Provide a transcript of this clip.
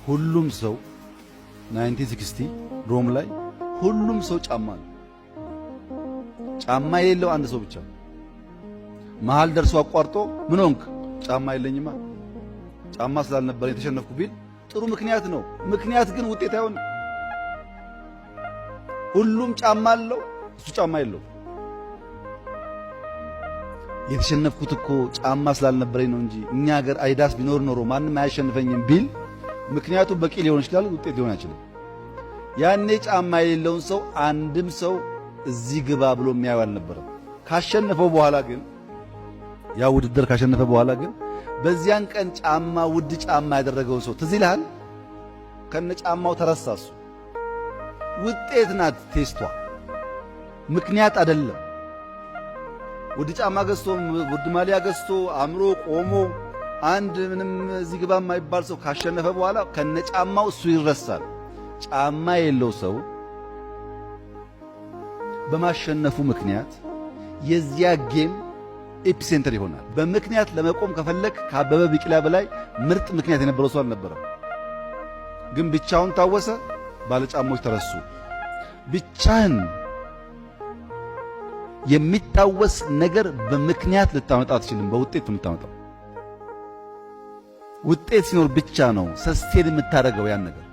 ሁሉም ሰው 1960 ሮም ላይ ሁሉም ሰው ጫማ ነው። ጫማ የሌለው አንድ ሰው ብቻ መሃል ደርሶ አቋርጦ "ምን ሆንክ?" "ጫማ የለኝማ፣ ጫማ ስላልነበረኝ የተሸነፍኩ" ቢል ጥሩ ምክንያት ነው። ምክንያት ግን ውጤት አይሆንም። ሁሉም ጫማ አለው፣ እሱ ጫማ የለው። "የተሸነፍኩት እኮ ጫማ ስላልነበረኝ ነው እንጂ እኛ ሀገር አዲዳስ ቢኖር ኖሮ ማንም አያሸንፈኝም" ቢል ምክንያቱ በቂ ሊሆን ይችላል፣ ውጤት ሊሆን አይችልም። ያኔ ጫማ የሌለውን ሰው አንድም ሰው እዚህ ግባ ብሎ የሚያየው አልነበረም። ካሸነፈው በኋላ ግን፣ ያ ውድድር ካሸነፈ በኋላ ግን በዚያን ቀን ጫማ ውድ ጫማ ያደረገው ሰው ትዝ ይልሃል? ከነ ጫማው ተረሳ። እሱ ውጤት ናት test ዋ፣ ምክንያት አይደለም። ውድ ጫማ ገዝቶ፣ ውድ ማሊያ ገዝቶ፣ አምሮ ቆሞ አንድ ምንም እዚህ ግባ የማይባል ሰው ካሸነፈ በኋላ ከነጫማው እሱ ይረሳል። ጫማ የሌለው ሰው በማሸነፉ ምክንያት የዚያ game epicenter ይሆናል። በምክንያት ለመቆም ከፈለክ ከአበበ ቢቂላ በላይ ምርጥ ምክንያት የነበረው ሰው አልነበረም። ግን ብቻውን ታወሰ፣ ባለጫሞች ተረሱ። ብቻህን የሚታወስ ነገር በምክንያት ልታመጣ አትችልም። በውጤት ነው የምታመጣው። ውጤት ሲኖር ብቻ ነው sustain የምታደርገው ያን ነገር።